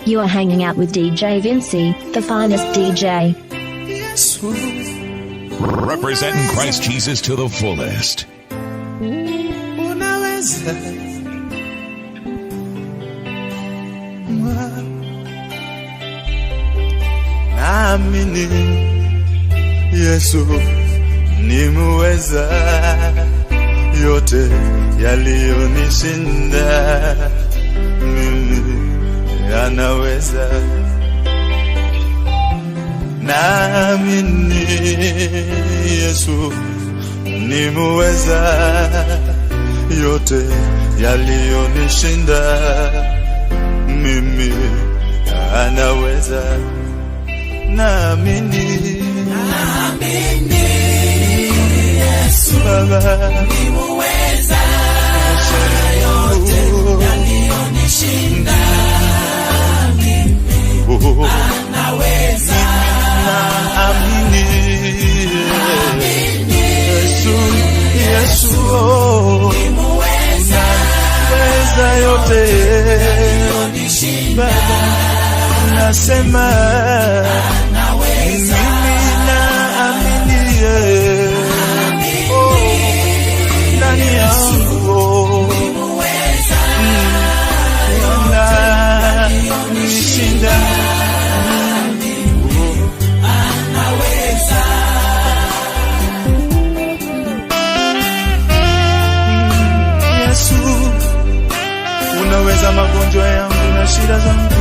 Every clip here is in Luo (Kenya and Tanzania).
You are hanging out with DJ Vincy, the finest DJ. Yesu. Representing Christ Jesus to the fullest. Unaweza. Naamini Yesu ni muweza, yote yaliyonishinda mimi anaweza. Naamini Yesu ni muweza, yote yaliyonishinda mimi anaweza. Naamini, Naamini Yesu Baba ni muweza, yote yaliyonishinda mimi anaweza. Naamini Yesu, Yesu Ni muweza, weza yote yaliyonishinda Baba, nasema anaweza. Mimi naamini, oh, ndani yangu Ni muweza, nishinda anaweza. Yesu, unaweza magonjwa yangu na shida zangu.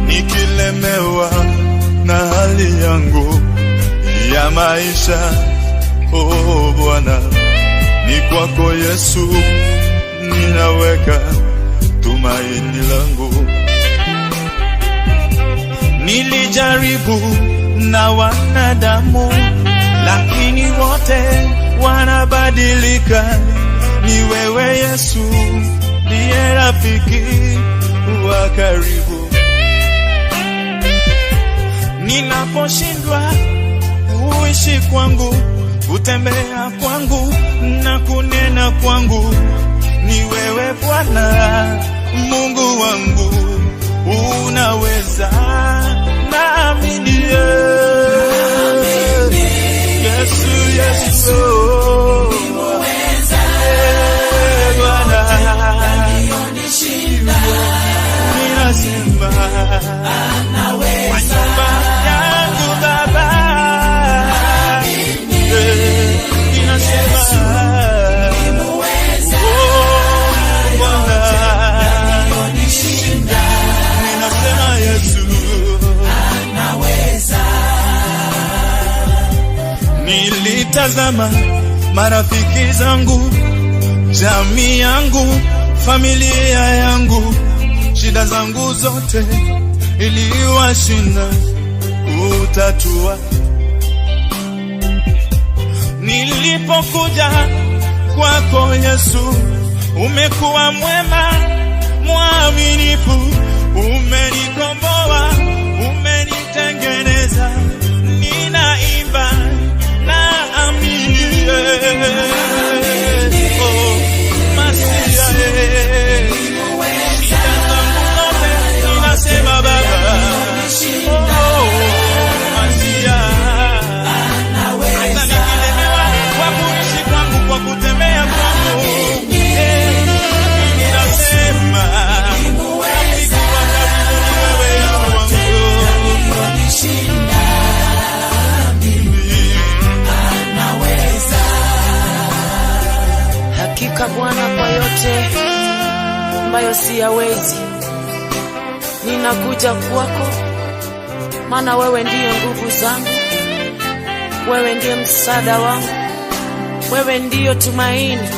Nikilemewa na hali yangu ya maisha, oh Bwana, ni kwako Yesu ninaweka tumaini langu. Nilijaribu na wanadamu, lakini wote wanabadilika. Ni wewe Yesu ndiye rafiki wa karibu. Ninaposhindwa kuishi kwangu, kutembea kwangu na kunena kwangu, ni wewe Bwana Mungu wangu, unaweza. Naamini Yesu, Yesu, eh, Bwana, ninasema kwa nyumba yangu Baba, eh, ninasema oh, Bwana, ninasema Yesu. Nilitazama marafiki zangu, jamii yangu, familia yangu, shida zangu zote iliwashinda kutatua. Nilipokuja kwako Yesu, umekuwa mwema, mwaminifu, umenikomboa, umenitengeneza, ninaimba naamini, oh, Masia, eh. Shida zangu zote ninasema Baba, oh, Masia, hata nikilemewa kwa kuishi kwangu, kwa kutembea kwangu, eh, ninasema rafiki wa karibu ni wewe Yesu wangu. Hakika Bwana, kwa yote ambayo siyawezi, ninakuja kwako, maana wewe ndiye nguvu zangu, wewe ndiye msaada wangu, wewe ndiyo tumaini.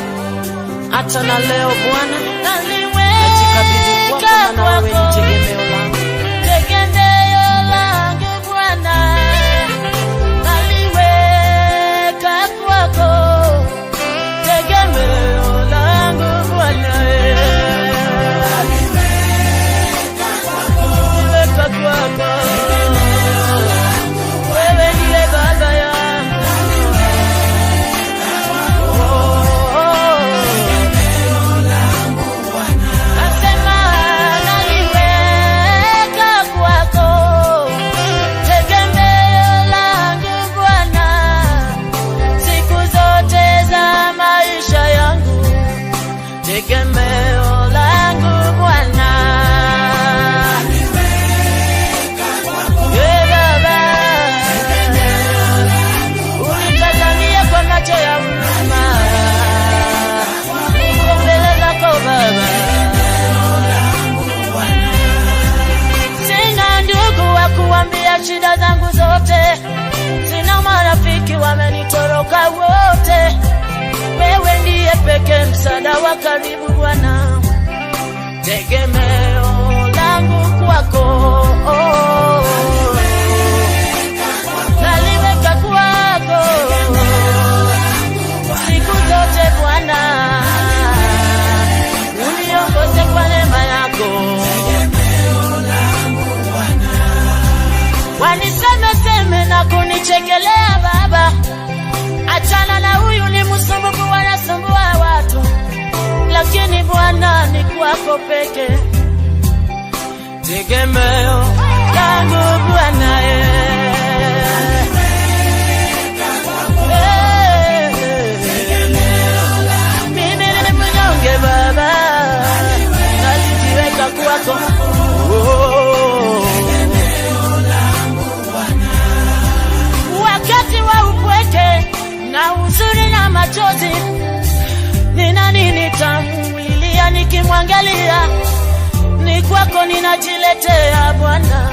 Hata na leo Bwana, najikabidhi kwako, maana wewe ni tegemeo langu. Tegemeo langu Bwana, naliweka kwako. Tegemeo langu peke, msaada wa karibu Bwana, tegemeo langu kwako, oh. Naliweka kwako siku zote Bwana, uniongoze kwa neema yako. Waniseme seme na kunichekelea Baba, achana na huyu ni msumbufu, wanasumbua watu, lakini Bwana ni kwako peke, tegemeo langu Bwana Mimi ni mnyonge Baba, nalijiweka kwako oh. Wakati wa upweke na huzuni na machozi, ni nani nitamulilia nikimwangalia? Ni kwako ninajiletea Bwana,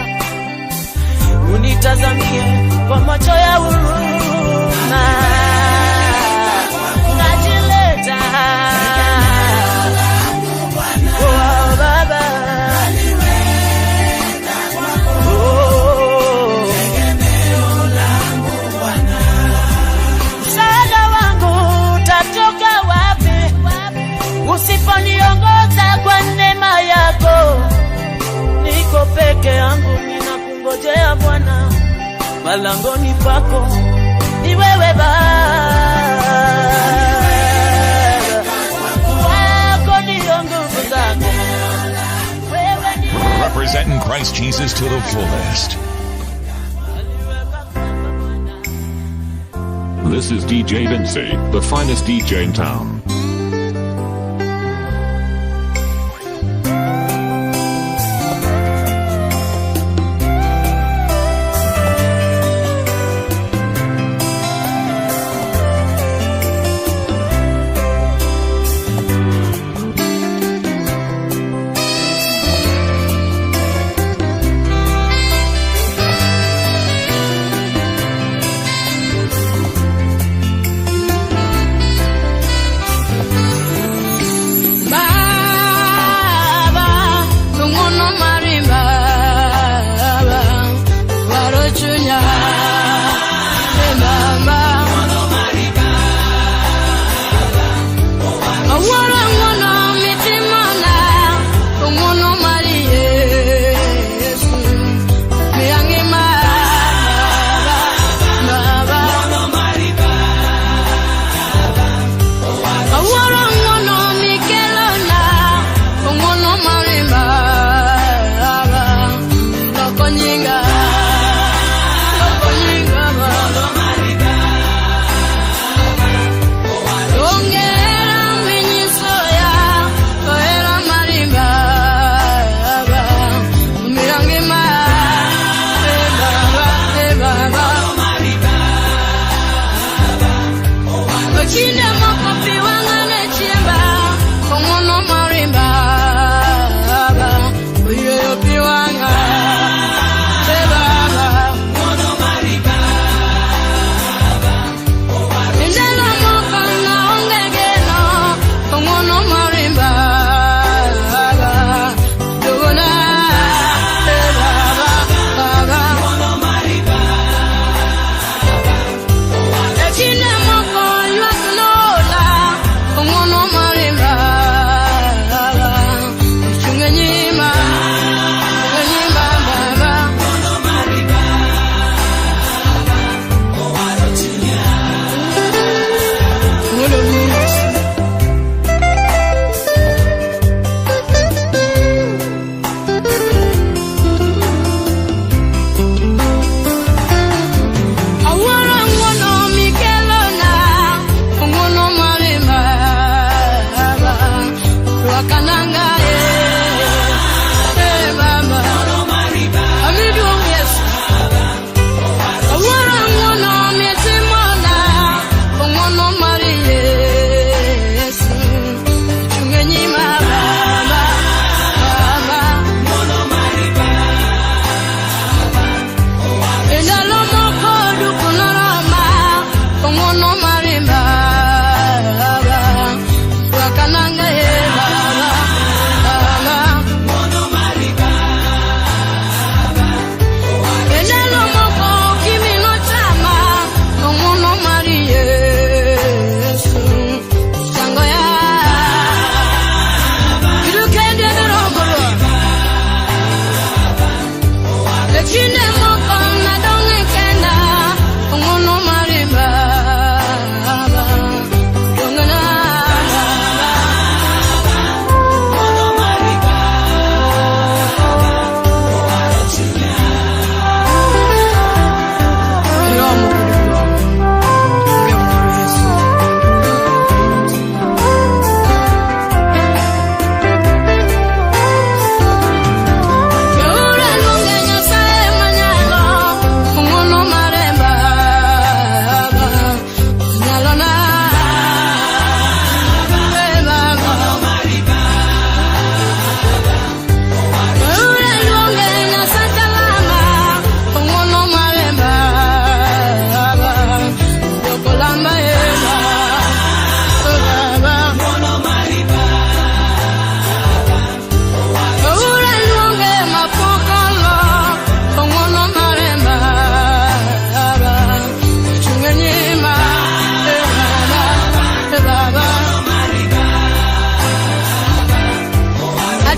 unitazamie kwa macho ya huruma. Najileta oh, Baba oh. Msaada wangu utatoka wapi usiponiongoza kwa neema yako? Niko peke yangu, ninakungojea Bwana, malangoni pako ni wewe Baba, wako ndiyo nguvu zangu, wewe ndiye Representing Christ Jesus to the fullest. This is DJ Vinci, the finest DJ in town.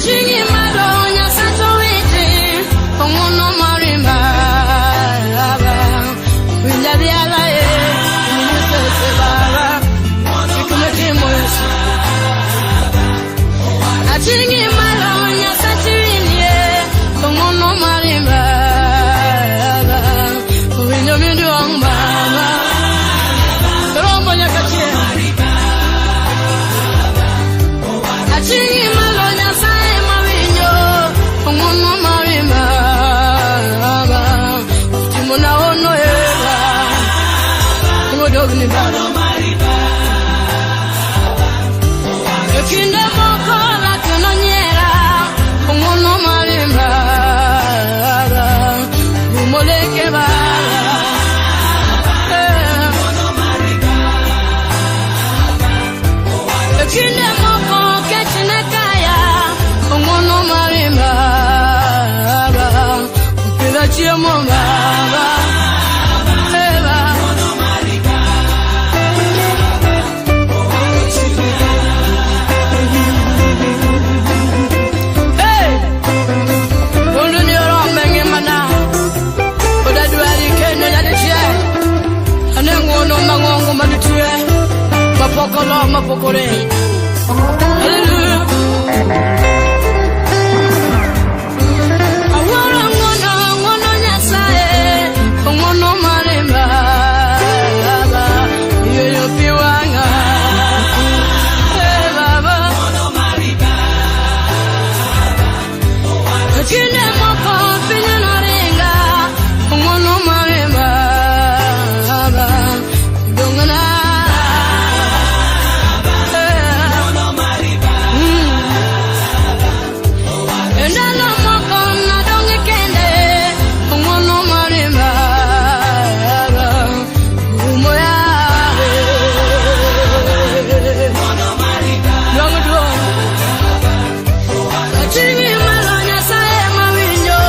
Achingi malo Nyasacho witi Ong'uono mari baba Winja dhiala e Inyisese baba Gik mitimo Yesu. Achingi malo Nyasacho winie Ong'uono mari baba Winjo miduong' baba Rombo nyaka chieng'. Achingi malo Nyasaye mawinjo Ong'uono mari baba Timona ono eva Imodogni baba. E kinde moko lak nonyiera Ong'uono mari baba Umo leke baba. E kinde moko kech ne kaya Ong'uono mari baba Opidha chiemo baba. Eh, baba. Hey! Mondo ni orome ngimana Odadwari kendo nyadichiel Ane ng'uono mang'ongo manitie Mapok olo mapok orem. Hallelujah. Awuoro ng'uono ng'uono Nyasaye Ng'uono mare baba Yweyo pi wang'a. Eh, baba. Kinde moko piny noringa Ng'uono mare baba Dong'na. E ndalo moko nadong' kende Ng'uono mare baba Umo yawe Duong' duong' Ating'i malo Nyasaye mawinjo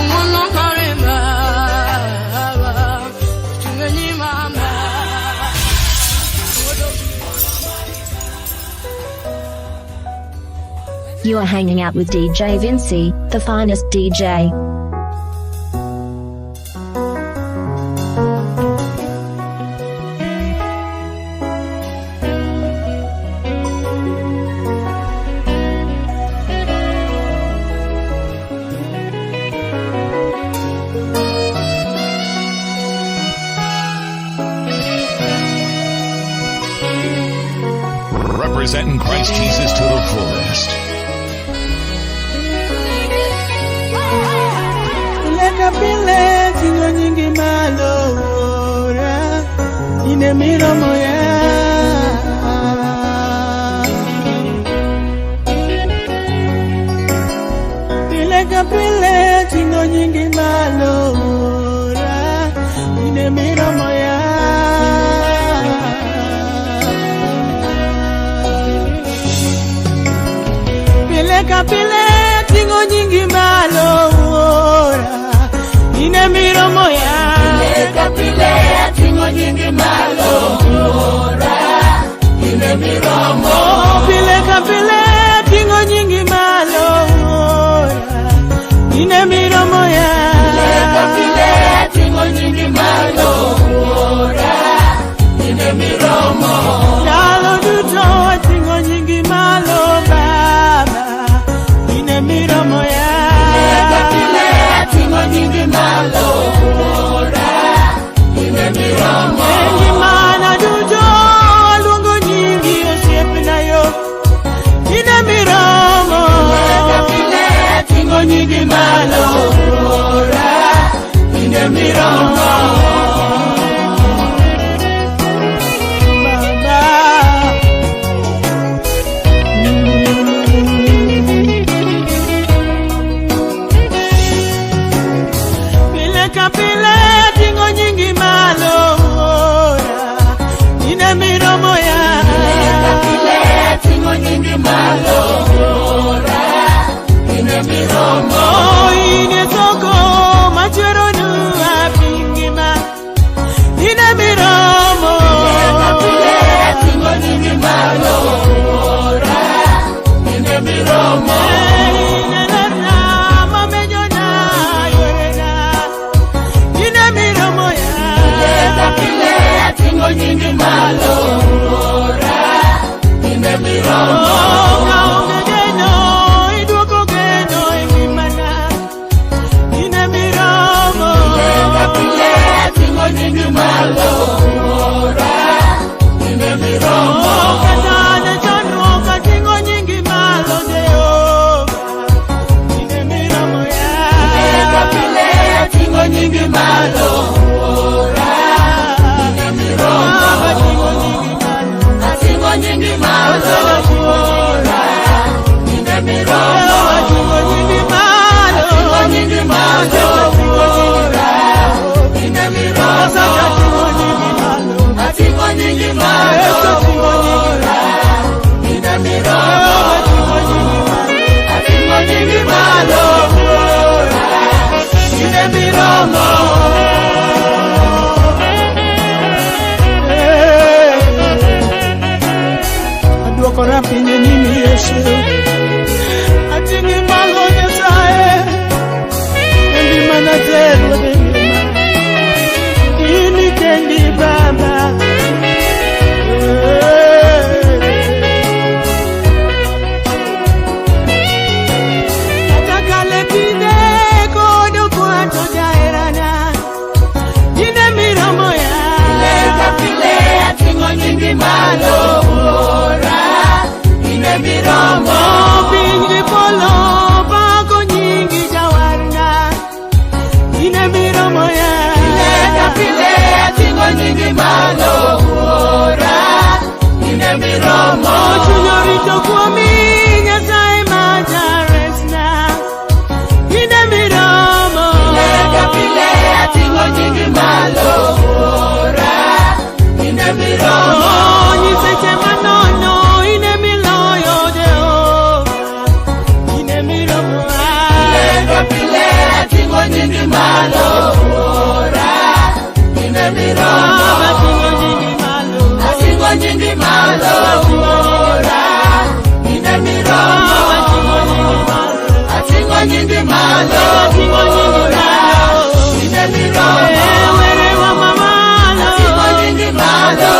Ng'uono mare baba Chung' e nyima baba. You are hanging out with DJ Vinci, the finest DJ. Representing Christ Jesus to the fullest. Pile ka pile ting'o nyingi malo Wuora, in e miromo ya. Pile ka pile ting'o nyingi malo Wuora, in e miromo ya. Pile ka pile ting'o nyingi malo Wuora, in e miromo ya. Pile ka pile ating'o nyingi malo Wuora, in e miromo. Oh, pile ka pile ting'o nyingi malo Wuora, in e miromo ya. Pile ka pile ating'o nyingi malo Wuora, in e miromo. Ndalo duto ating'o nyingi malo Baba, in e miromo ya. Pile ka pile ating'o nyingi malo Wuora, in e miromo. E ngimana duto aluongo nyingi osiepna. Oh, kaonge geno, iduoko geno e ngimana. In e miromo. Oh, kata ne chandruok ating'o nyingi malo Jehova. In e miromo ya. Baba, ating'o nyingi malo. Ating'o nyingi malo, ine miromo. Ating'o nyingi malo. Ating'o nyingi malo, ine miromo. Ating'o nyingi malo. Ating'o nyingi malo, ine miromo. Ating'o nyingi malo, ine miromo. Aduokora piny e nyimi Yesu. Ating'i malo Nyasaye. E ngimana te ruodh e ngima. In kendi Baba. Kata kale kinde kod okwato jaherana. In e miromo ya. Pile ka pile ating'o nyingi malo, ine miromo. Piny gi polo pako nyingi jawarna. In e miromo ya. Pile ka pile ating'o nyingi malo, ine miromo. Chuny orito kuomi Nyasaye ma jaresna. In e miromo. Pile ka pile ating'o nyingi malo, ine miromo. Nyiseche manono in e miloyo Jehova. In e miromo. Pile ka pile ating'o nyingi malo, ine miromo. Ating'o nyingi malo. Ating'o nyingi malo, ine miromo. Ating'o nyingi malo, Ating'o nyingi malo. ine miromo. Were wa mamalo. Ating'o nyingi malo,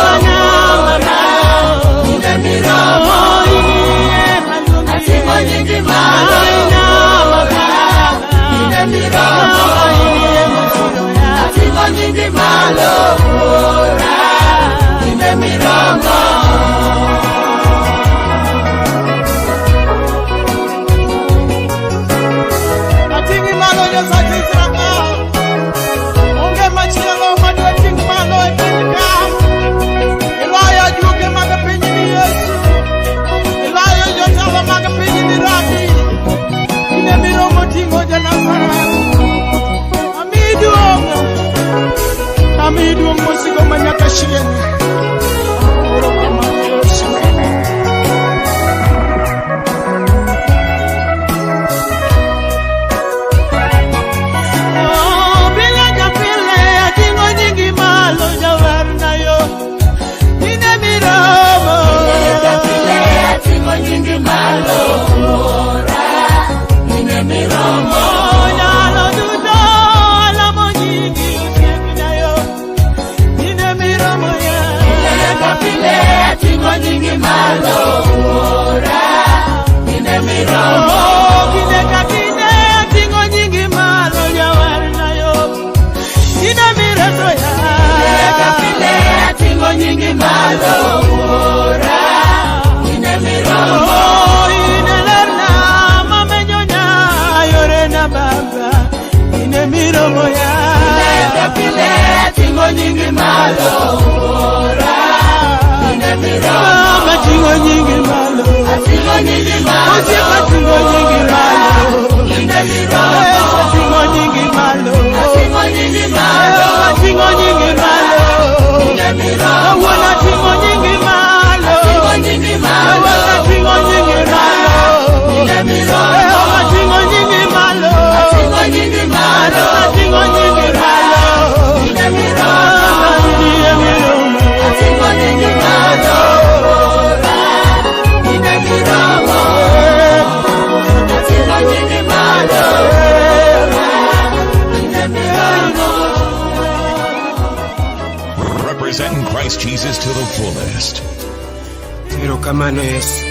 Erokamano Yesu.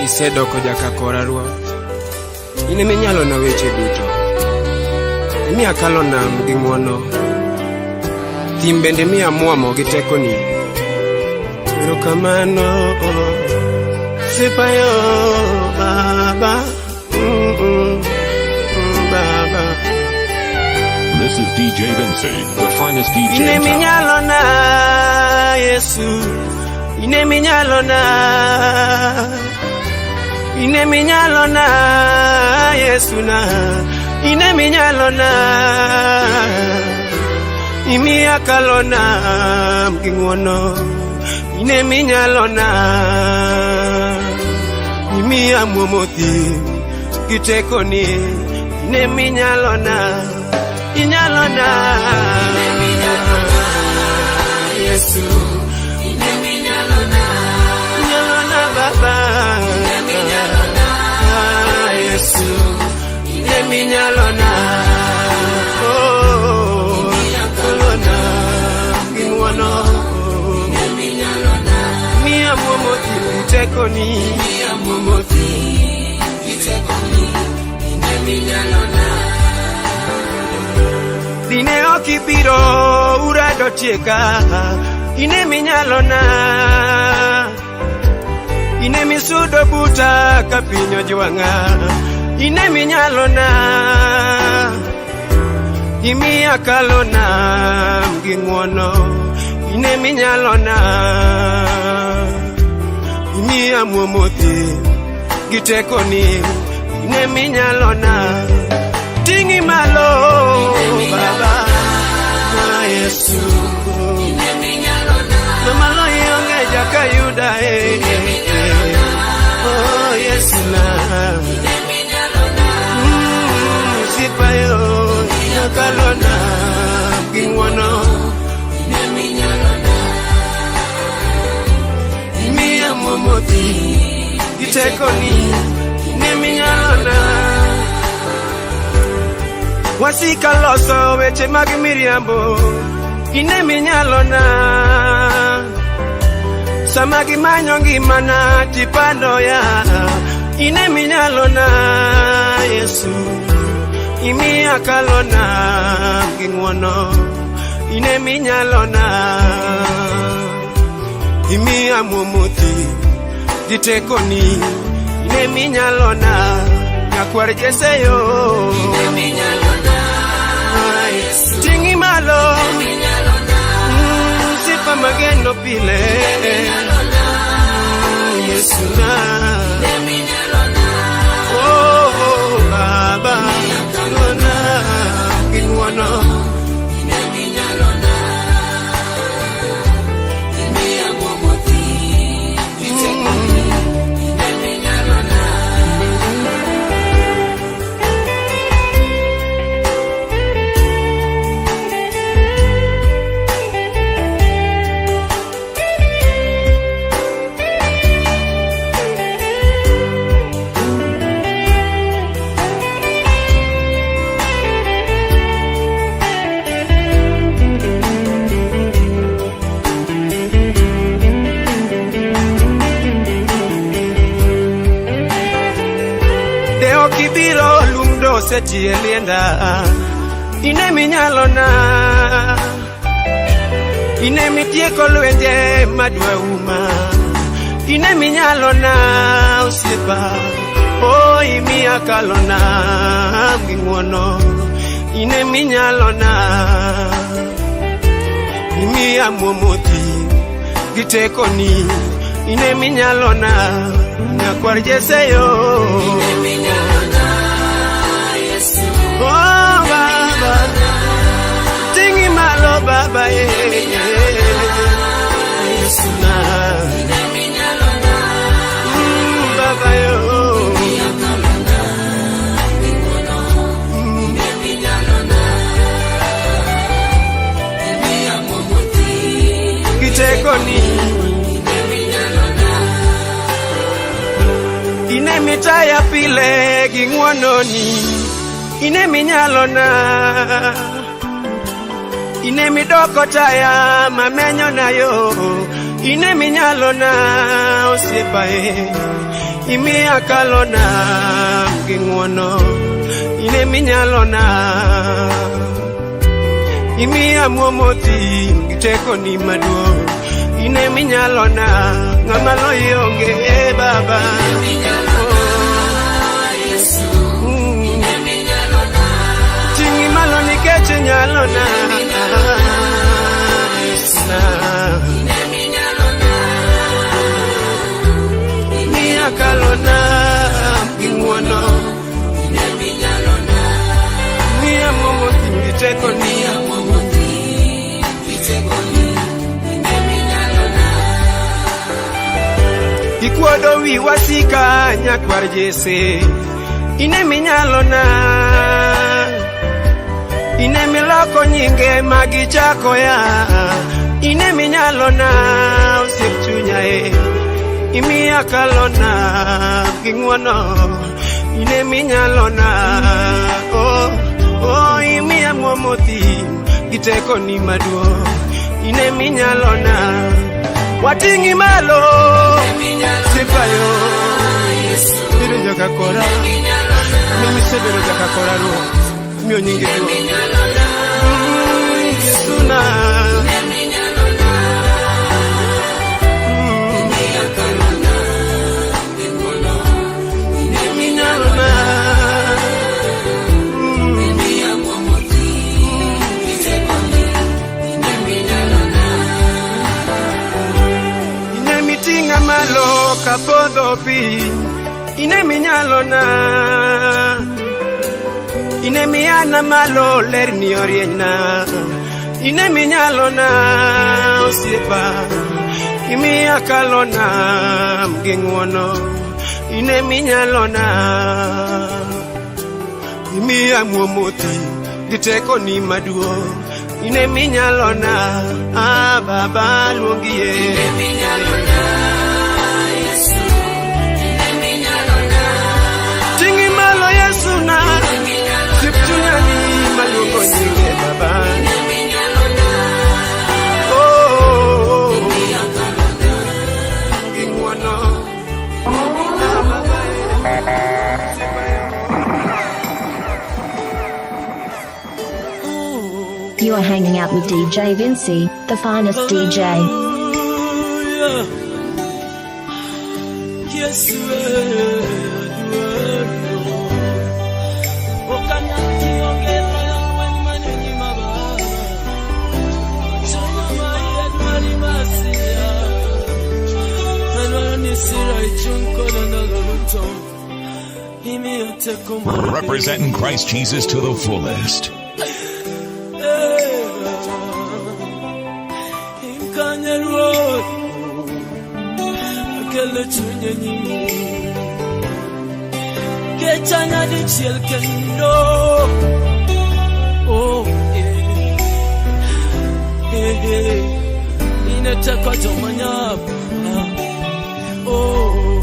Isedoko jakakora Ruoth. In ema inyalona weche duto. Imiya kalo nam gi ng'wono. Thim bende imiya muomo gi tekoni. Erokamano. Sipayo Baba. Baba. This is DJ Vinci, the finest DJ In in ema town. inyalona Yesu. In ema inyalona. In ema inyalona Yesu na. In ema inyalona. Imiya kalo nam gi ng'wono. In ema inyalona. Imiya muomo thim gi tekoni. In ema inyalona. Inyalona. Yesu. Inyalona Baba. Ah, Yesu. In ema inyalona. Oh, inyalona gi ng'wono. Miya muomo thim gi tekoni. Miya muomo thim gi tekoni. In ema inyalona. Dine ok ibiro urado tieka. In ema inyalona. In ema isudo buta ka piny ojwang'a. In ema inyalona. Imiya kalo nam gi ng'wono. In ema inyalona. Imiya muomo thim gi tekoni. In ema inyalona. Ting'i malo Baba. Ah, Yesu. Ng'ama loyi onge jaka yuda eh. Oh, Yesu na. Sipayo nyakalona gi ng'wono. Imiya muomo thim gi tekoni. In ema inyalona. Wasika loso weche mag miriambo. In ema inyalona. Sama gimanyo ngimana tipando ya. In ema inyalona Yesu. Imiya kalo nam gi ng'wono. In ema inyalona. Imiya muomo thim gi tekoni. In ema inyalona. Nyakwar Jeseyo. Ai, Ting'i malo. Sifa mageno pile. Yesu na. Oh, oh, Baba. Ng'wona gi ng'wono. De ok ibiro lum do osetie lienda. In ema inyalona. In ema itieko lwenje madwa uma. In ema inyalona osiepa. Oh, imiya kalo nam gi ng'wono. In ema inyalona. Imiya muomo thim gi tekoni. In ema inyalona. Nyakwar Jeseyo. Oh, Baba. Ting'i malo Baba eh. Yesu na. Baba yo. Gi tekoni. In ema itaya pile gi ng'wononi. In ema inyalona. In ema idoko taya mamenyona yo. Ine minyalona osiepa e, imiya kalona gi ng'uono. Ine minyalona, imiya muomo thim gi tekoni maduong'. Ine minyalona, ng'ama loyi onge e baba. Mm. Ting'i malo nikech inyalona. Na. Imiya kalona gi ng'uono. Imiya muomo thim gi tekoni. Ikuodo wi wasika nyakwar Jesse. Ine minyalona. Ine miloko nyinge magichako ya. Ine minyalona osiep chunya e. Imiya kalona gi ng'uono. Ine minyalona. Oh, oh, imiya muomo thim gi tekoni maduong'. Ine minyalona. Wating'i malo. Sipayo. Bedo joka kora. Mimisebedo joka kora ruoth. Miyo nyingi duong'. Yesu na. Minyalona. Ine miting'a malo kapodho piny. Ine minyalona. Ine miyana malo lerni orienyna. Ine minyalona osiepa. Imiya kalona gi ng'uono. Ine minyalona. Imiya muomo thim gi tekoni maduong'. Ine minyalona, ah baba luongie. Ine minyalona, Yesu. Ine minyalona. Ting'i malo Yesu na. Sip chunya ni maluongo nyinge baba. Ine minyalona. Oh, oh, oh. Gi ng'uono. Ah, baba, You are hanging out with DJ Vinci, the finest DJ. Yesu Representing Christ Jesus to the fullest. Kechanya dichiel kendo oh eh eh eh ineteko jomanyap oh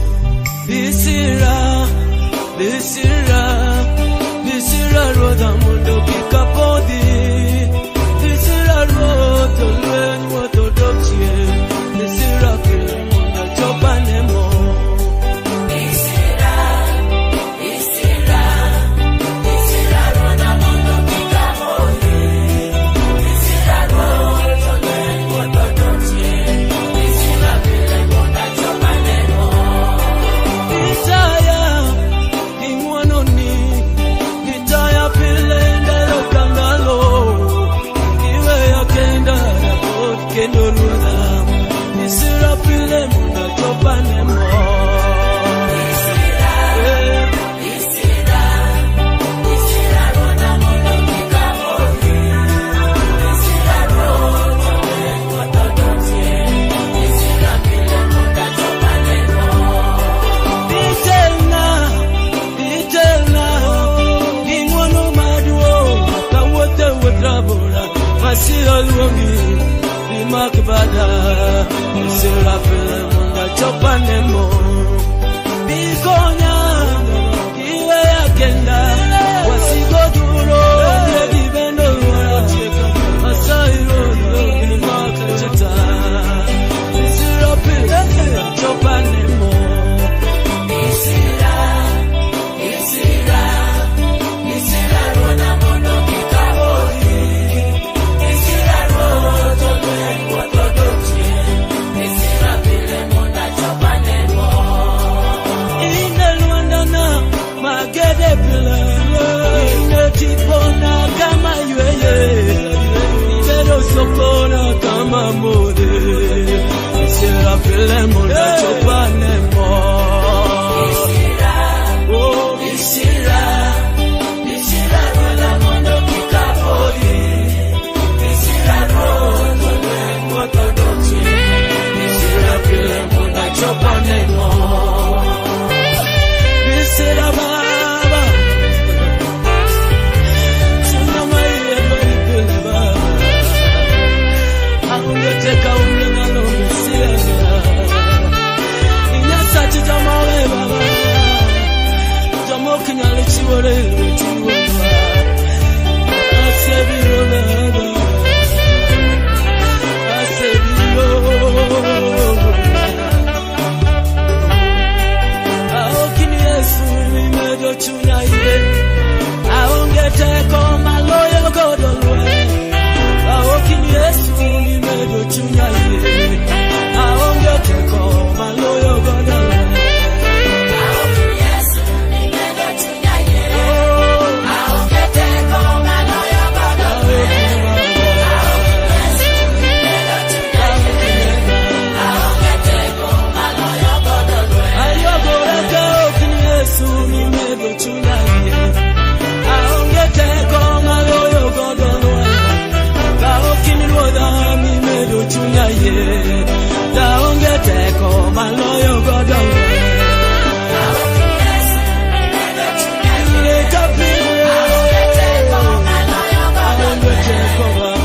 bisira bisira bisira ruodha mondo kik apodhi bisira ruoth olweny wuoth odok chien bisira pile mondo achop anemo. Nitaya ing'wononi, nitaya pile ndalo ka ndalo. Iweya kenda rapot kendo ruodha, isira pile mondo achop anemo. tipona kama yweye Ibedo sokona kama mode Isira pile mondo chopane mo Oh, Isira Isira ruodha mondo kik apodhi Isira ruodh lweny motho chien Isira pile mondo achopane mo Isira baba Chunya maiye dwari pile baba Aonge teko onge ng'alo misiana Nyasachi joma owe baba Joma ok nyal chiwore e lweti wuonwa Asebiro baba Asebiro Aokini Yesu imedo chunya yie Aonge teko maloyo godo lweny Aokini Yesu imedo chunya yie Aonge teko maloyo godo lweny Ayogora okini Yesu nimedo chunya yie Aonge teko maloyo godo lweny Ka okini ruodha mimedo chunya yie Aonge teko maloyo godo lweny Pile ka pile Aonge teko baba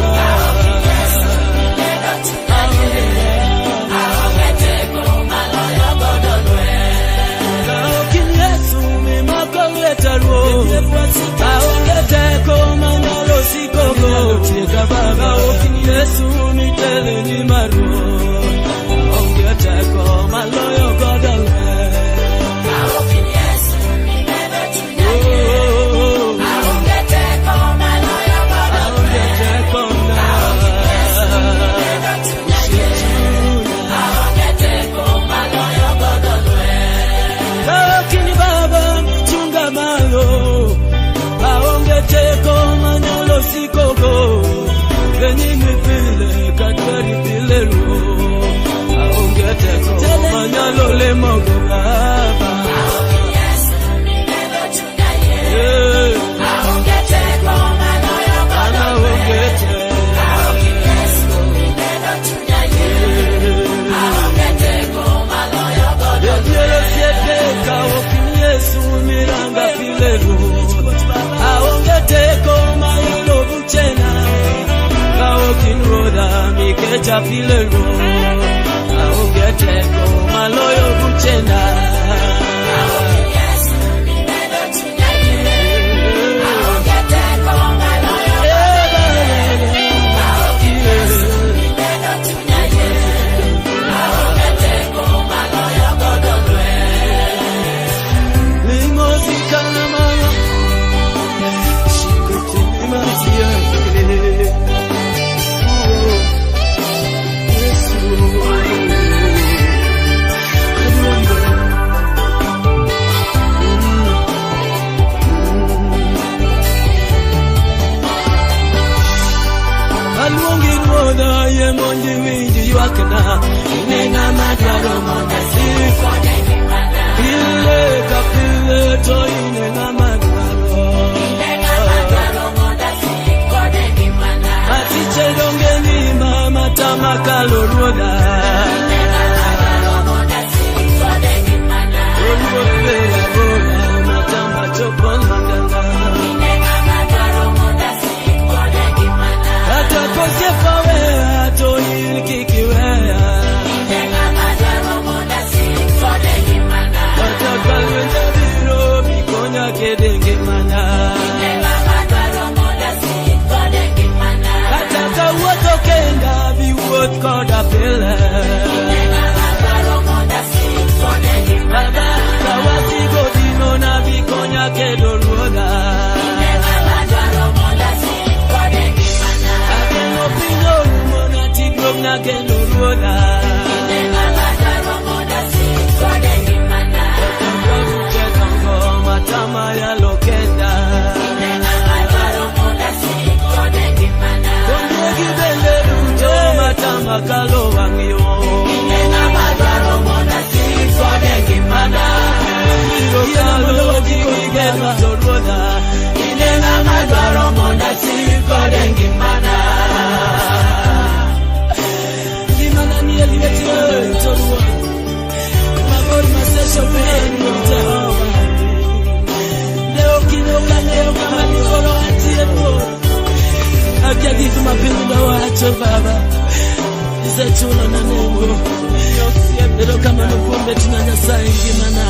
Ka okini Yesu mimako lweta ruoth Aonge teko manyalo sikogo Ka okini Yesu mitele ni maruoth Aonge teko maloyo godo lweny Oh, aonge teko na Lakini baba chunga malo aonge teko manyalo sikogo Genyimi pile kadwari pile ruo Aonge teko manyalo lemogo baba Yeah. Ana onge teko Yediere siete ka okini Yesu miranga pile ruo Aonge teko mayalo buchena Ka okini ruodha mikecha pile ruo Aonge teko maloyo buchena Aluongi ruodha yie mondo iwinj ywakna In e ng'ama dwaro mondo asik Pile ka pile to in e ng'ama dwaro Masiche donge ngima matama kalo ruodha Oluor ber ruodha matama chopo London Kata kosiepa weya to in kik iweya. gik ma piny nowacho Baba. Isechulona nengo. Erokamano kuom betna Nyasaye ngimana.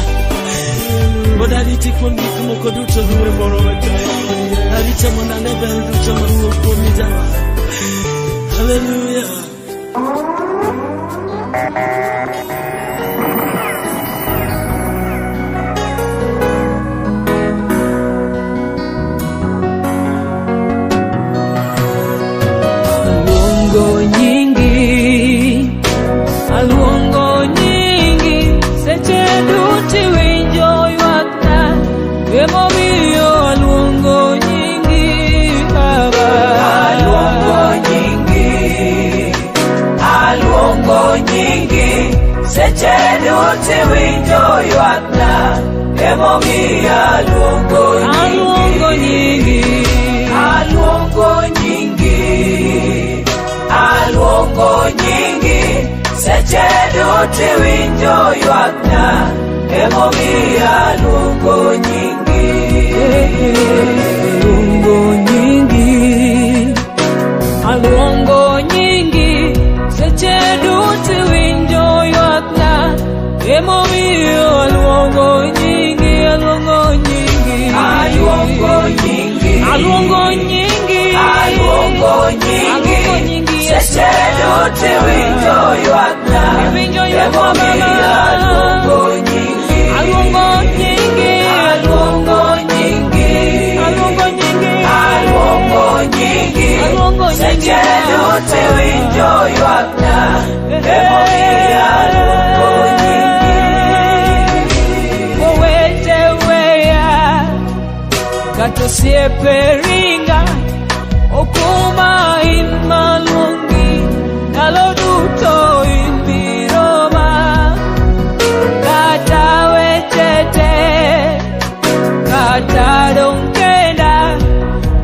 Pod ariti kuom gik moko duto. Arita mondo ane ber duto mawuok kuomi Jawar. Hallelujah. Aluongo nyingi, aluongo nyingi, seche duto iwinjo ywakna, emomiyo aluongo nyingi Baba. Aluongo nyingi, aluongo nyingi, seche duto iwinjo ywakna, emomiyo aluongo nyingi. Aluongo nyingi, Aluongo nyingi, aluongo nyingi, seche duto iwinjo ywakna, emomiyo aluongo nyingi. Aluongo nyingi, aluongo nyingi, seche duto iwinjo ywakna, emomiyo aluongo nyingi, aluongo nyingi, Aluongo nyingi, aluongo nyingi, aluongo nyingi, aluongo nyingi, Yesu. seche duto iwinjo ywakna, Iwinjo ywakna, emomiyo Baba. aluongo nyingi, Aluongo nyingi, aluongo nyingi, aluongo nyingi, aluongo nyingi, aluongo nyingi, seche duto iwinjo ywakna, emomiyo aluongo nyingi. Owete weya kata osiepe ringa okuma in maluongi ndalo duto in biroma kata weche te kata dong' kenda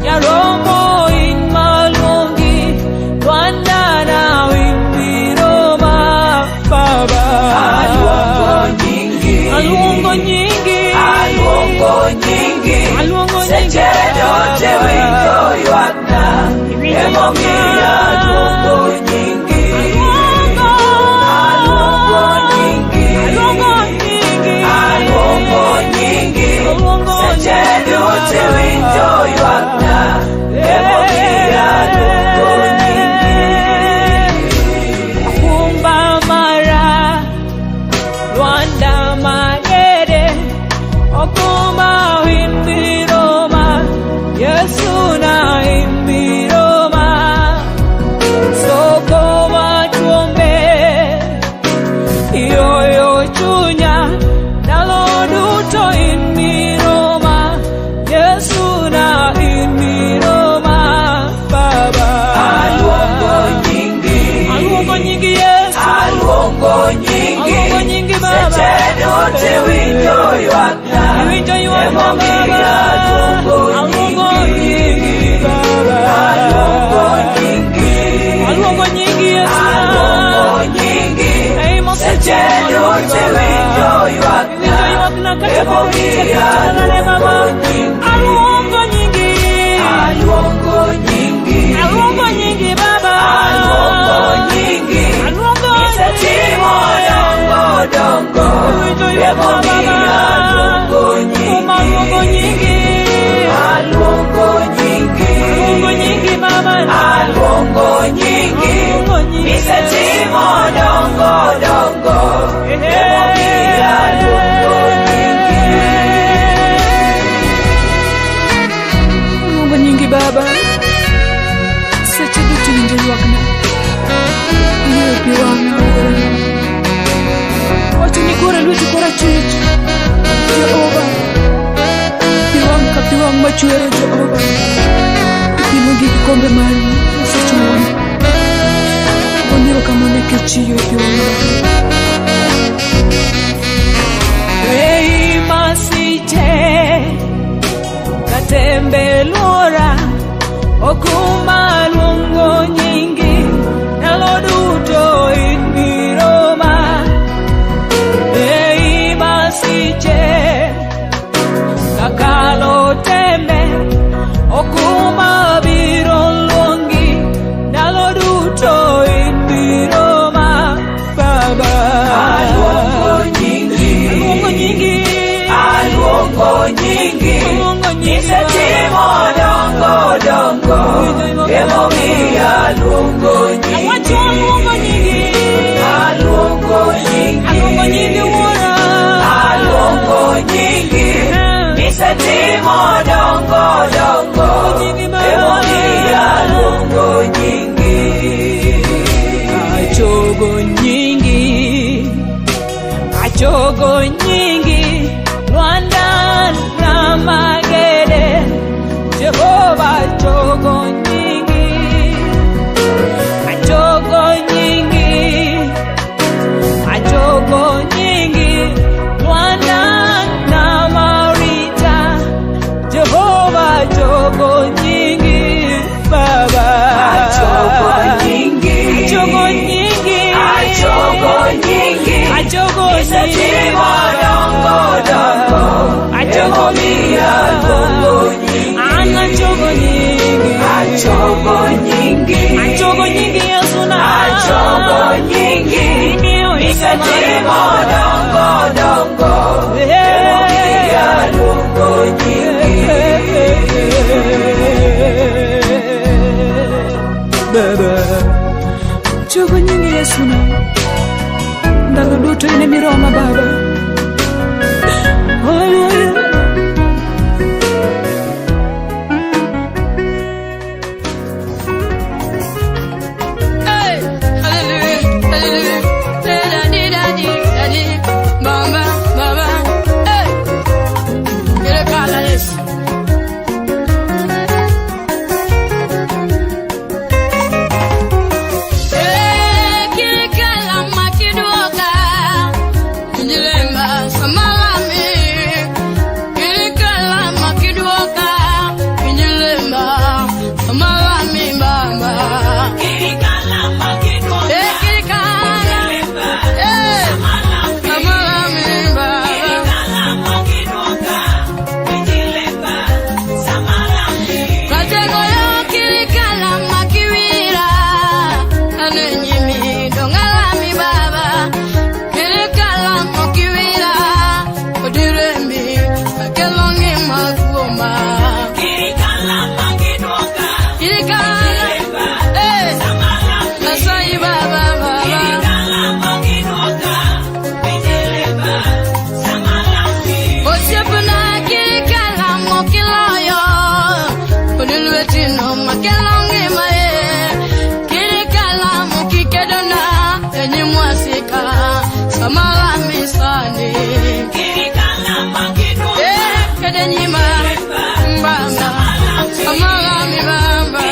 nyaromo in maluongi lwandana in biroma Baba. Aluongo nyingi, Aluongo nyingi, aluongo nyingi, aluongo nyingi, seche duto iwinjo ywakna, emomiyo aluongo nyingi, aluongo nyingi, aluongo nyingi, aluongo nyingi, aluongo seche duto iwinjo ywakna, emomiyo aluongo nyingi. Kumba mara, Rwanda magere, okuma imbiroma, Yesu na imbiroma, soko matuombe, yoyo chunya, ndalo duto imbiroma, Yesu na imbiroma, Baba. Aluongo nyingi, Aluongo nyingi Yesu, aluongo nyingi, aluongo nyingi Baba. seche duto iwinjo ywakna, Iwinjo ywakna emomiyo Baba. aluongo Aluongo nyingi, nyingi Baba. aluongo nyingi, Aluongo nyingi Yesu. aluongo nyingi, Ei, Mose seche duto iwinjo ywakna, Iwinjo ywakna kata emomiyo kata Baba. aluongo nyingi, Aluongo nyingi. aluongo nyingi, Aluongo nyingi Baba. aluongo nyingi, Aluongo isetimo dongo dongo, Iwinjo ywakna emomiyo Baba. aluongo Kuma aluongo nyingi, nyingi. aluongo nyingi, Aluongo nyingi Baba. aluongo nyingi, Aluongo nyingi. isetimo dongo dongo, emomiyo aluongo nyingi. Aluongo nyingi Baba. Seche duto iwinjo ywakna. Ing'eyo pi wang'a wuora. Wacho ni kora lweti korachwich. Jehova. Pi wang' ka pi wang' machwero Jehova. Ipimo gi kikombe mar Nyasacha wuon. Goni erokamano nikech iywe pi wang' Baba. Ei masiche katembe luora okuma luongo nyingi ndalo duto in biroma ei masiche kakalo tembe okuma biro luongi. Aluongo nyingi, nisetimo dongo dongo, emomiyo aluongo nyingi. Aluongo nyingi, aluongo nyingi, nisetimo dongo dongo, emomiyo aluongo nyingi. Achogo nyingi, achogo nyingi, Rwanda Ramagede, Jehova achogo nyingi, achogo nyingi, achogo nyingi, Rwanda na Marita, Jehova achogo nyingi, Baba Achogo nyingi, achogo nyingi, achogo nyingi, achogo nisetimo dongo dongo, achogo emomiyo aluongo nyingi. Ana chogo nyingi, Achogo nyingi, achogo nyingi Yesu na achogo nyingi, nisetimo dongo dongo, emomiyo aluongo nyingi. Baba chogo nyingi Yesu na ndalo duto in emiroma Baba. Hallelujah. Hey, hallelujah, hallelujah. Da-da-dee-da-dee-da-dee. Mama, mama, hey. Irekala Yesu. Eh, kirikala makiduoka. Injilemba samalami. Kirikala makiduoka. Injilemba samalami mama. Eh, kirikala. Eh, samalami baba. Ratego yo kirikala makiwira. Ane nyimi dongalami baba. Kirikala makiwira. Odiremi akelongi makuoma. Kirikala. Eh, Nasai baba baba. Osiepna kirikala mokiloyo. Odilwetino makelo ngima e. Kirikala mokikedona enyi mwasika. Samala misani. Eh, kede nyima mbamba. Samala mi bamba.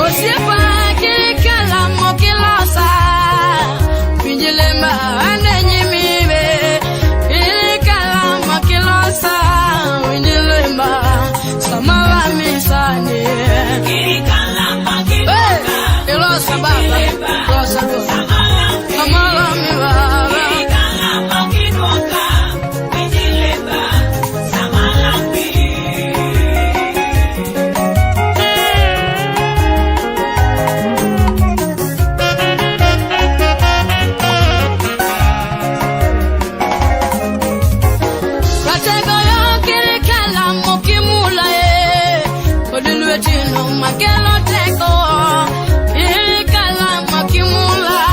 Osiepa kirikala mokilosa. Pinjilemba ane nyimibe. Kirikala mokilosa. Pinjilemba samala misani. Hey, ilosa baba, ilosa baba. Samala mi baba. Ratego yo kirikala mokimula e. Odilwetino makelo teko. Kirikala makimula.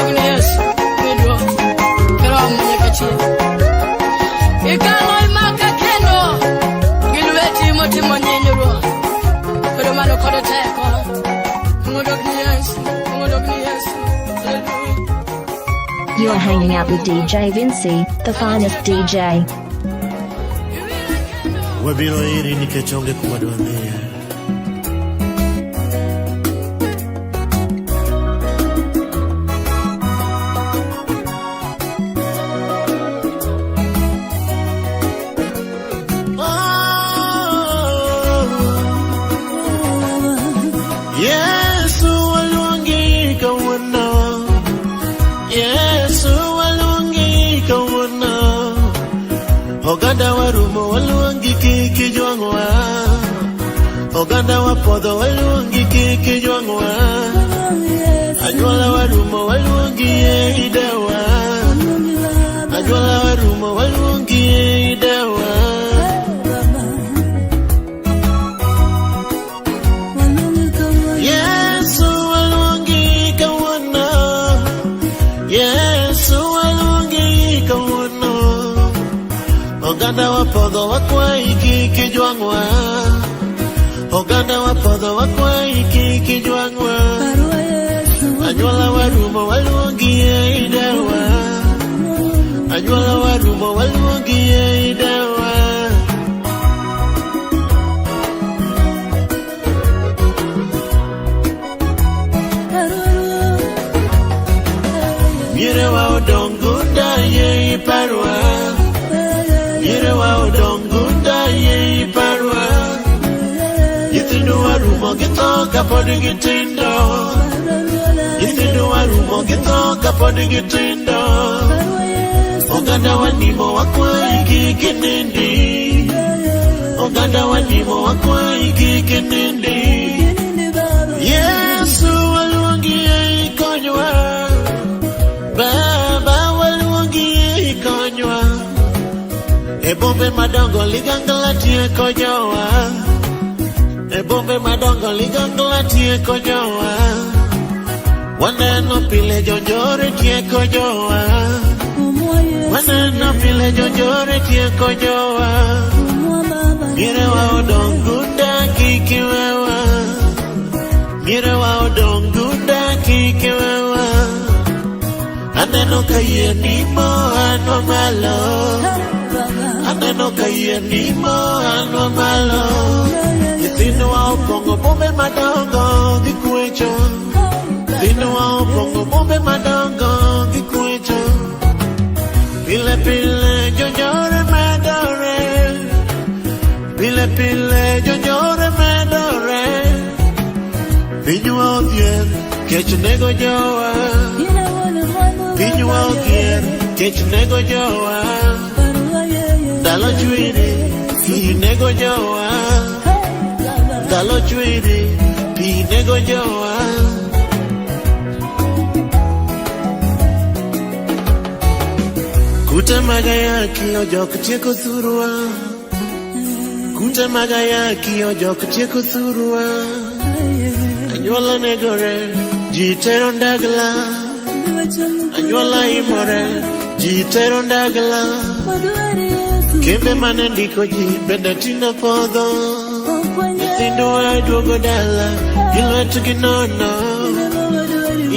Odog ni Yesu, miduong', kiromo nyaka chieng'. Ikalo imaka kendo gi lweti motimo nyinyo Ruoth. Bedo malo kod teko. Odog ni Yesu, odog ni Yesu. Hallelujah. You are hanging out with DJ Vinci, the finest DJ. Wabiro iri nikech onge kuma dwadhiye. Yesu waluongi kawuono. Yesu waluongi kawuono. Oganda warumo waluongi kik ijwang'wa. Oganda wapodho waluongi kik ijwang'wa. Anyuola warumo waluongi e idewa. Anyuola warumo waluongi e idewa. Yesu waluongi kawuono. Yesu waluongi kawuono. Oganda wapodho wakwayi kik ijwang'wa. Oganda wapodho wakwayi kik ijwang'wa. Anyuola warumo waluongi e idewa. Anyuola warumo waluongi e idewa. Mierewa odong' gunda yie iparwa. Mierewa odong' gunda yie iparwa. Nyithindo warumo githo kapod gitindo. Nyithindo warumo githo kapod gitindo. Oganda wanimo wakwayi kik inindi. Oganda wanimo wakwayi kik inindi. Yesu waluongi ei konywa. Baba waluongi ei konywa. E bombe madongo ligangla tieko jowa. E bombe madongo ligangla tieko jowa. Waneno pile jonjore tieko jowa. Waneno pile jonjore tieko jowa. Mierewa odong' gunda kik iwewa. Mierewa odong' gunda kik iwewa. Aneno ka yie nimo anwa malo. Aneno ka yie nimo anwa malo. Nyithindwa opong'o bombe madongo gi kwecho. Nyithindwa opong'o bombe madongo gi kwecho. Pile pile jonjore medore. Pile pile jonjore medore. Pinywa odhier kech nego jowa. Pinywa odhier kech nego jowa. Ndalo chwiri pi nego jowa. Ndalo chwiri pi nego jowa. Kute mag ayaki ojok tieko thurwa. Kute mag ayaki ojok tieko thurwa. Anyuola negore, ji tero ndagla. Anyuola imore, ji tero ndagla. Kembe mane ndiko ji bende tindo podho. Nyithindo duogo dala gi lwetgi nono.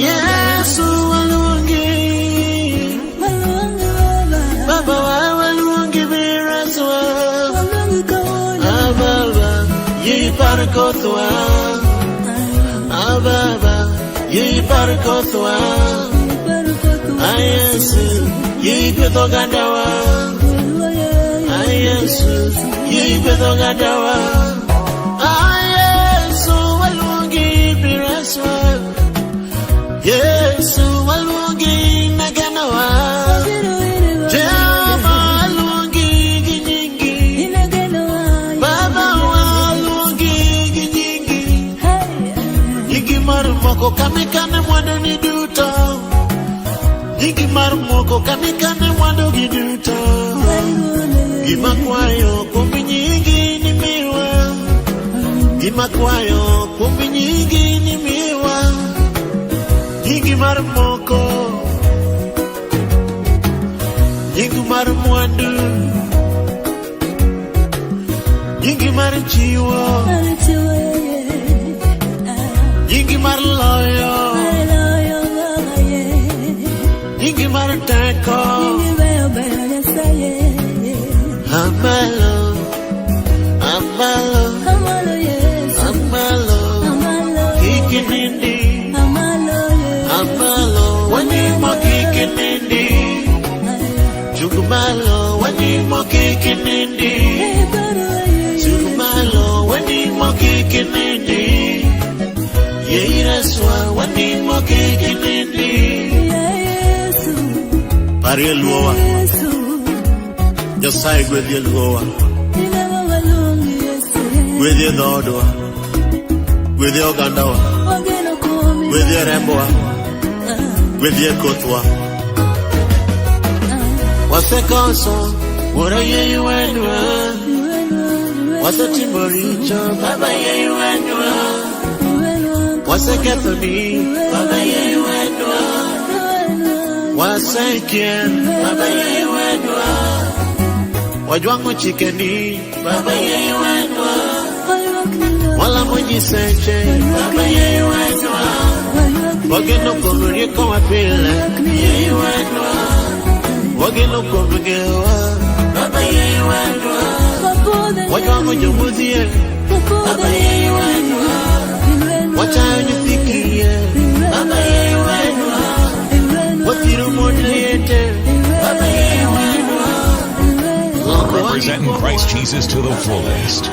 Yesu waluongi. Baba wa waluongi bireswa. Ah Baba, yie ipar kothwa. Ah Baba, yie ipar kothwa. Ah Yesu, yie igwedh ogandawa. Ah Yesu, yie igwedh ogandawa. Ah Yesu, waluongi bireswa. Yesu, waluongi negenowa. Jehova waluongi gi nyingi. Baba waluongi gi nyingi. Nyingi mar moko kamikane mwandu ni duto. Nyingi mar moko kamikane mwandu gi duto. Gima kwayo kuom nyingi ni miwa. Gima kwayo kuom nyingi ni miwa. Nyingi mar moko. chiwo, nyingi mar loyo, nyingi mar teko. Amalo, amalo, amalo, kik inindi. Amalo, wanimo kik inindi. Chung malo, wanimo kik inindi. Chung malo, wanimo kik inindi. Yeireswa, wanimo kik inindi. Parie luowa. Nyasaye gwedhie luowa. Gwedhie dhoodwa. Gwedhie ogandawa. Gwedhie rembwa. Gwedhie kothwa. Wasekoso, wuoro yie iwenwa. Wasetimo richo, Baba yie iwenwa. Wasekethoni, Baba yie iwenwa. Wasekier, Baba yie iwenwa. Wajwang'o chikeni, Baba yie iwenwa. Walamo nyiseche, Baba yie iwenwa. Wageno kuom riekowa pile, yie iwenwa. Wageno kuom ng'eyowa, Baba yie iwenwa. Wajwang'o jomodhier, Baba yie iwenwa. Wachayo nyithi kiye, Baba yie iwenwa. Wathiro mond liete, Baba yie iwenwa. Representing Christ Jesus to the fullest.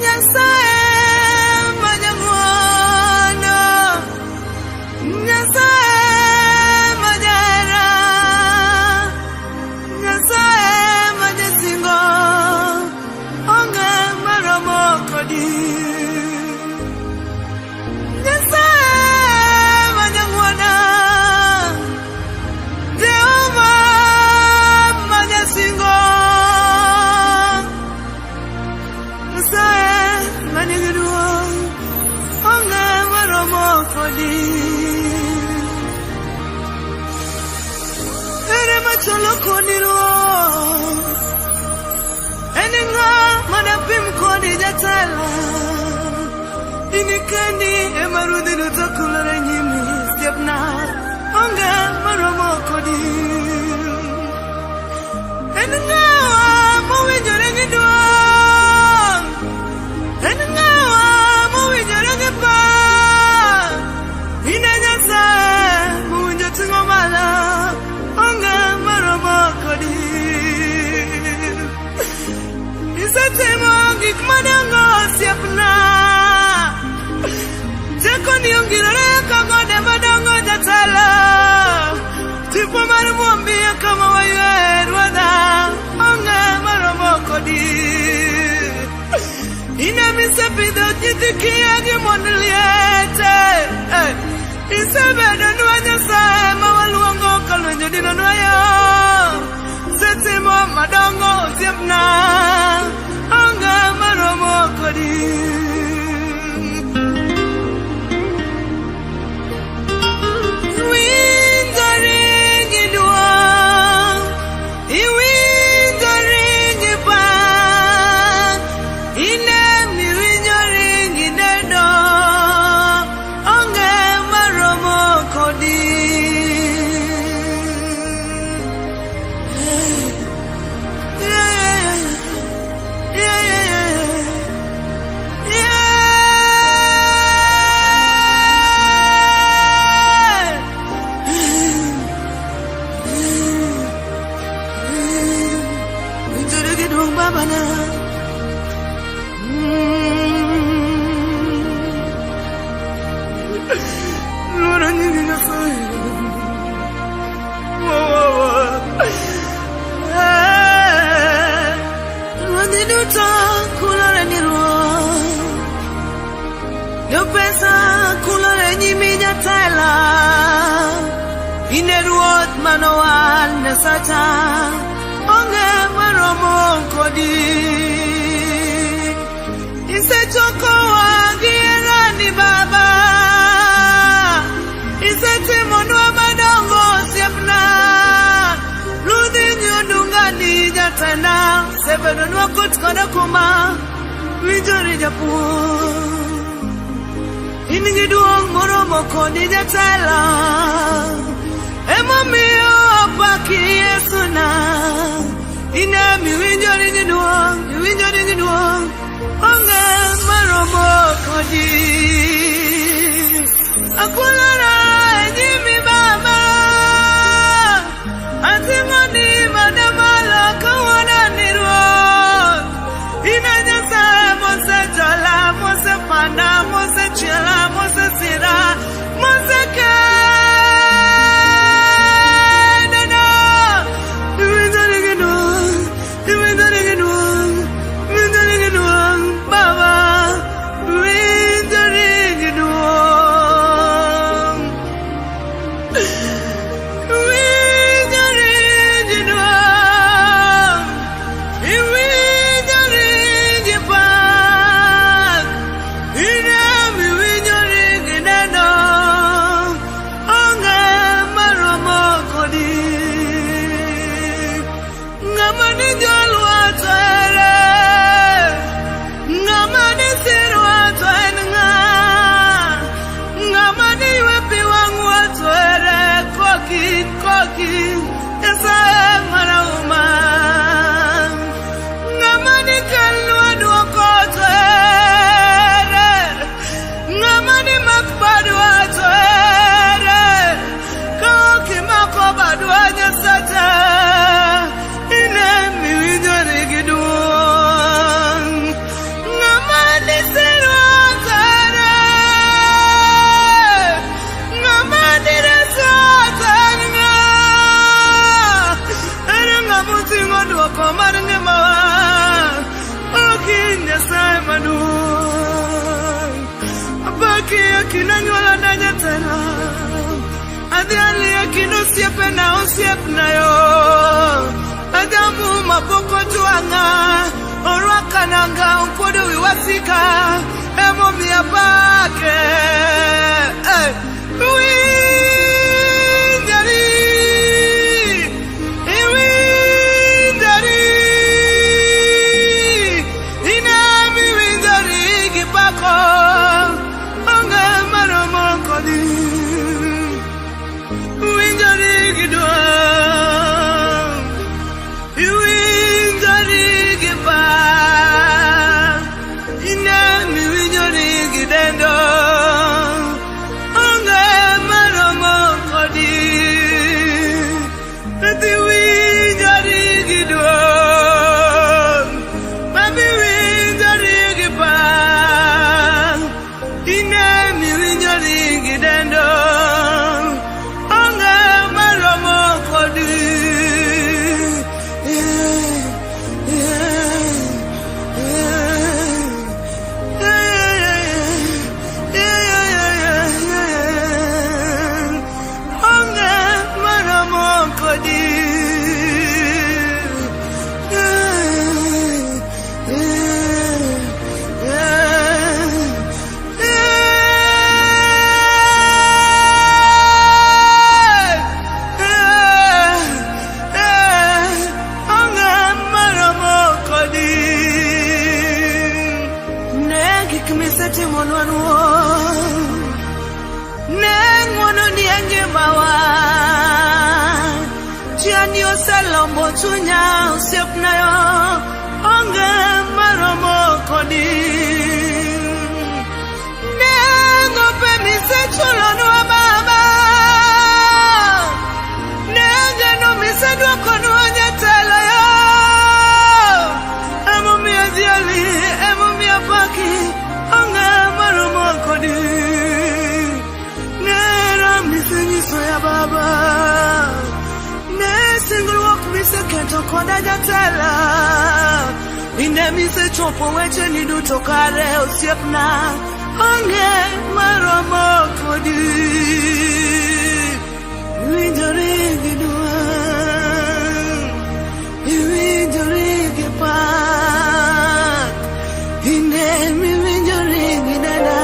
Nyasaye ma jang'wono, Nyasaye ma jahera, Nyasaye ma jasingo, onge maromo kodi. Nyasaye ma jang'wono, Jehova ma jasingo. Nyasaye manigi duong', onge maromo kodi. Ere machalo kodi Ruoth? En ng'a madapim kodi jatelo? In kendi ema ruodhi duto kulore nyimi osiepna, onge maromo kodi. En ng'awa mowinjore gi duong'? En ng'awa mowinjore gi pak? In e Nyasaye mowinjo ting'o malo, onge maromo kodi. Isetimo gik madongo osiepna, tekoni ongirore ka gode madongo jatelo. Tipo mar mwombi e kama waywe ruodha, onge maromo kodi. In ema isepidho nyithi kiye gi mond liete. Isebedonwa Nyasaye ma waluongo ka lweny odinonwa yo. Isetimo madongo osiepna, onge maromo kodi. Iwinjori gi duong', iwinjori gi pak, in ema iwinjori gi dedo, onge maromo kodi. Yeah. Winjori gi duong' babana. Luoro nying Nyasaye. Oh, oh, oh. Ruodhi duto kulore ni Ruoth. Jopesa kulore nyimi jatelo. In e Ruoth manowal Nyasacha, onge maromo kodi. Isechopo Osebedonwa kot koda kuma winjori japuonj. In gi duong' moromo kodi jatelo. Emomiyo apaki Yesu na. In ema iwinjori gi duong', iwinjori gi duong'. Onge maromo kodi. Akulora e nyimi Baba. Ating'o ni mana malo kawuono ni Ruoth. In e Nyasaye mosejola, mosepanda, mosechiela, mosesira, mosekedona. Iwinjori gi duong', iwinjori gi duong', iwinjori gi duong', Baba. Iwinjori gi duong'. Iwinjori gi duong'. Iwinjori gi pak. In ema iwinjori gi neno. Onge maromo kodi. Ng'ama ni jolwa to ere. Ng'ama ni sirwa to en ng'a. Ng'ama ni ywe pi wang'wa to ere. Koki, koki, Nyasaye marahuma. Ng'ama ni kelnwa duoko to ere. Ng'ama ni mak badwa to ere. Ka ok imako badwa Nyasacha, in ema iwinjori gi duong'. Ng'ama ni sirwa to ere. Ng'ama ni reswa to en ng'a? Ere ng'ama oting'o duoko mar ngimawa? Ok in Nyasaye maduong'. Apaki e kind anyuolana jatelo. Adhiali e kind osiepena osiepna yo. Ajamu mapok ojwang'a. Orwaka nanga okuodo wi wasika. Emomiyo apake. Eh. Iwinjori. Iwinjori. In ema iwinjori gi pako. Onge maromo kodi. Iwinjori gi duong'. Iwinjori gi pak. In ema iwinjori gi dendo. Onge maromo kodi. Idhi winjori gi duong'. Mami winjori gi pak. In ema iwinjori gi dendo. Onge maromo kodi. Yeah, yeah, yeah. Yeah, yeah, yeah, yeah, yeah. Onge maromo kodi. Yeah, yeah, yeah. Yeah, yeah. Onge maromo kodi. Ne gik misetimonwa Ruoth. Ne ng'wononi e ngimawa. Chiani oselombo chunya osiepna yo. Onge maromo kodi. Nengo pe misechulonwa Baba. Ne geno miseduokonwa jatelo yo. Emomiyo adhiali, emomiyo apaki, onge maromo kodi. Nera misenyiso ya Baba. Ne singruok miseketo koda jatelo. Ine misechopo wecheni duto kare osiepna. Onge maromo kodi. Iwinjori gi duong'. Iwinjori gi pak. In ema iwinjori gi denda.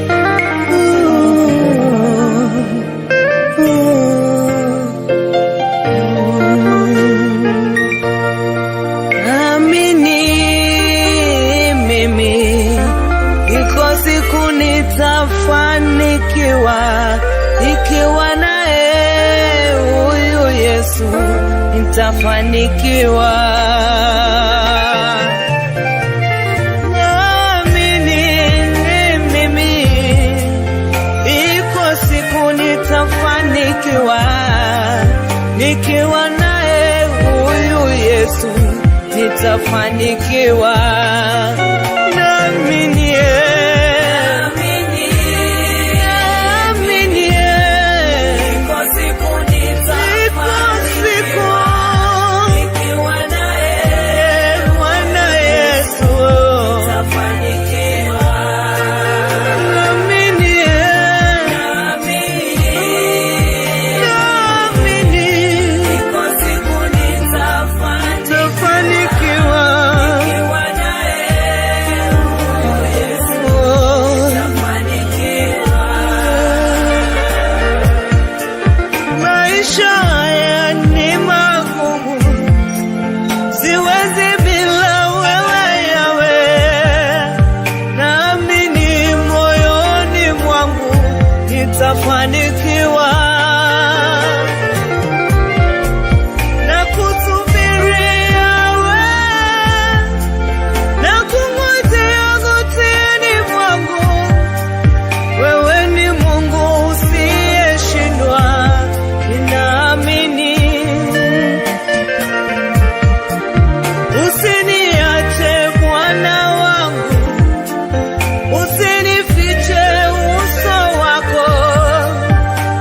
Yeah. nitafanikiwa, ikiwa naye huyu Yesu nitafanikiwa. Naamini mimi, iko siku nitafanikiwa, nikiwa naye huyu Yesu nitafanikiwa. Naamini, naamini, Iko siku iko siku nikiwa naye Bwana Yesu nitafanikiwa. Naamini, naamini, Iko siku nitafanikiwa. nitafanikiwa naye Yesu nitafanikiwa. Maisha haya ni magumu, siwezi bila wewe Yawe. Naamini moyoni mwangu nitafanikiwa. Na kusubiria wewe, na kungojea gotini mwangu. Wewe ni Mungu usiyeshindwa, ninaamini. Usiniache Bwana wangu, usinifiche uso wako,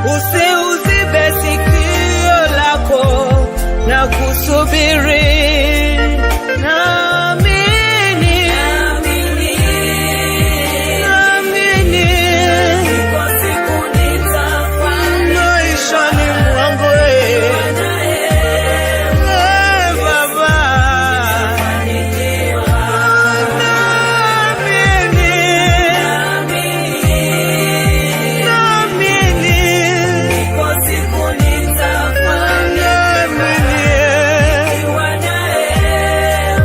usiuzibe sikio lako na kusubiri. Naamini, naamini, Iko siku maishani mwangu eh, eh, Baba. Naamini, naamini, Iko siku naamini, eh, nitafanikiwa naye eh,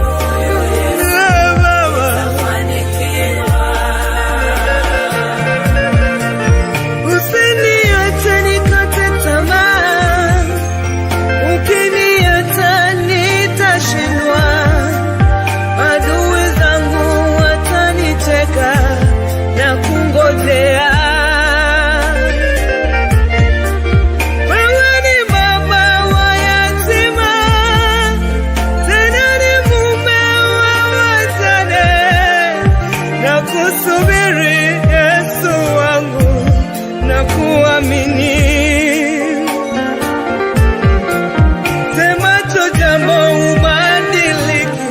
Baba. nitafanikiwa. Usiniache nikate tamaa, ukiniacha nitashindwa, adui zangu watanicheka na kungojea. Wewe ni baba wa yatima, tena ni mume wa wajane, na kusubiri Yesu wangu na kuamini. Semacho jambo ubadiliki,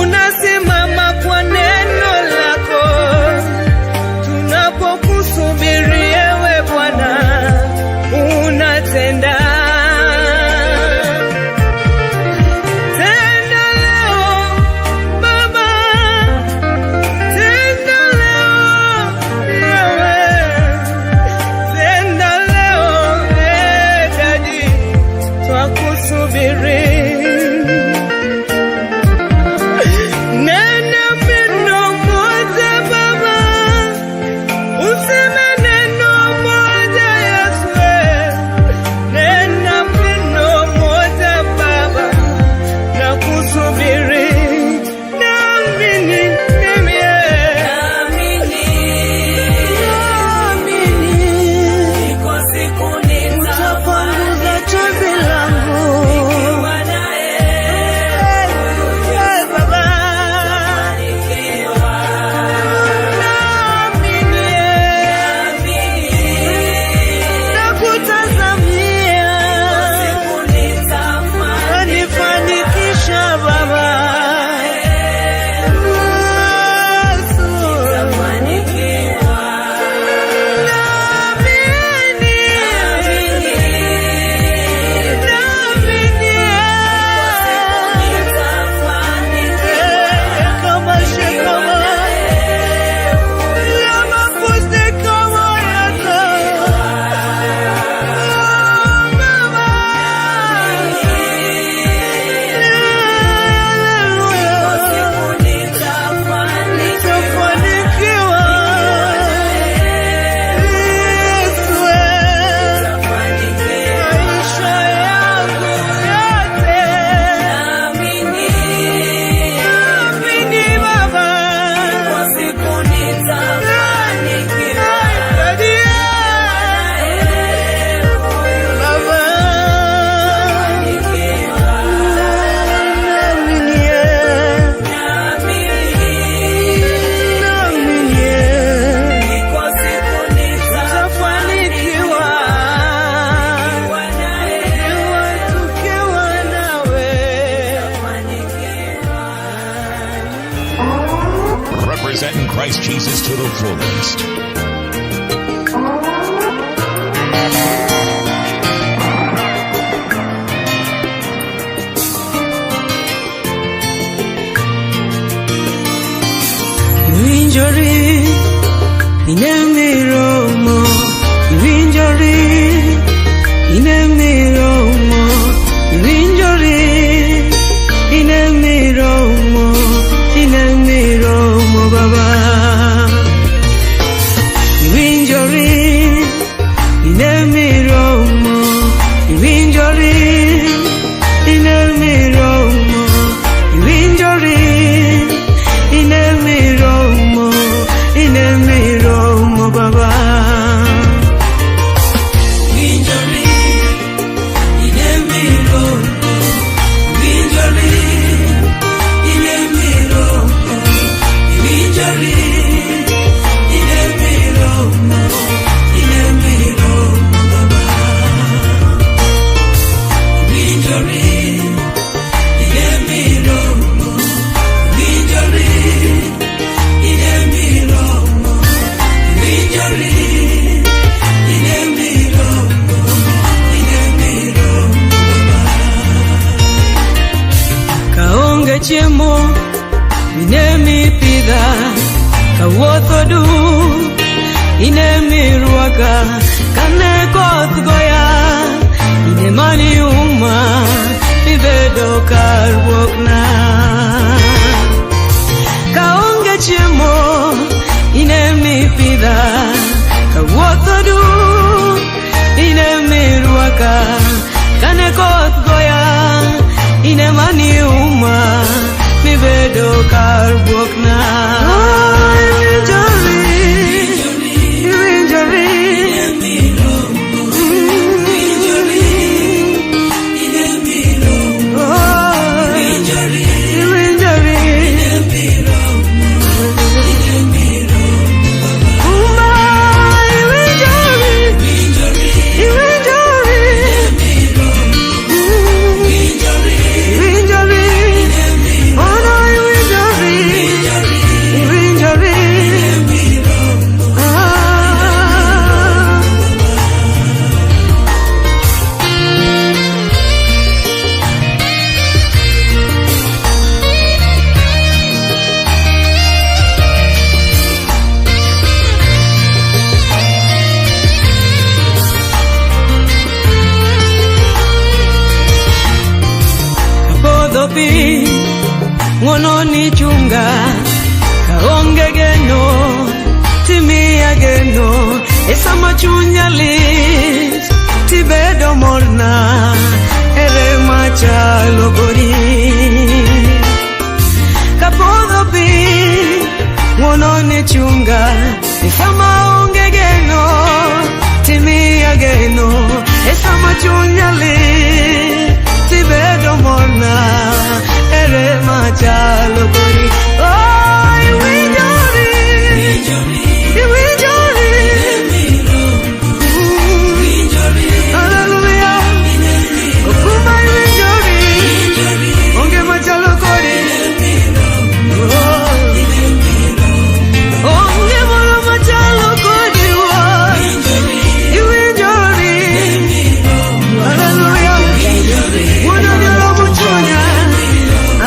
unasimama kwa neno lako. Tunapokusubiri ewe Bwana, unatenda. Tenda leo Baba, tenda Representing Christ Jesus to the fullest. Iwinjori, inemiromo. Iwinjori, inemiromo. Iwinjori, inemiromo. Inemiromo, Baba. Iwinjori, inemiromo. Iwinjori, inemiromo. Iwinjori, inemiromo. Inemiromo, Baba. Iwinjori, inemiromo. Iwinjori, inemiromo. Iwinjori, inemiromo. Inemiromo, Baba. Iwinjori, inemiromo. Iwinjori, inemiromo. Iwinjori, inemiromo. Inemiromo, Baba. Kaonge chiemo inemipidha, kawuotho duk inemirwaka, kane koth goya inemaniuma ibedo kar buokna. Kaonge chiemo inemipidha, kawuotho duk inemirwaka, kane koth goya inemaniuma mibedo kar buokna. Oh, iwinjori, iwinjori, oh, iwinjori, uma, iwinjori, iwinjori, iwinjori, oh no, iwinjori, iwinjori, ah. Kapodho pi, ng'wono ni chunga, kaonge geno, timiya geno, e sama chunya lit, tibedo morna, ere machalo kodi. Kapodho pi, ng'wono ni chunga, e sama onge geno, timiya geno, e sama chunya lit, tibedo morna, ere machalo kodi. Oh, iwinjori, iwinjori, hallelujah, okuma iwinjori, onge machalo kodi. Oh, onge moro machalo kodi, oh, iwinjori, hallelujah, wuono ni oromo chunya. Ah,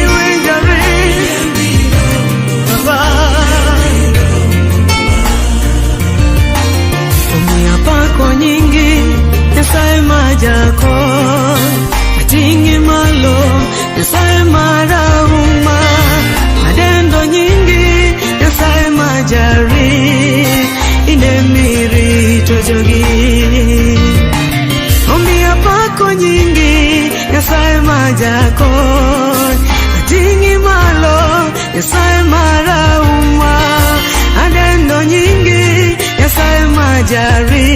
iwinjori, Baba. Omiya pako nyingi, Nyasaye majako, ating'i malo, Nyasaye marahuma, adendo nyingi, Nyasaye majari, inemirito jogi. Omiya pako nyingi, Nyasaye majako, ating'i malo, Nyasaye marahuma, adendo nyingi, Nyasaye majari,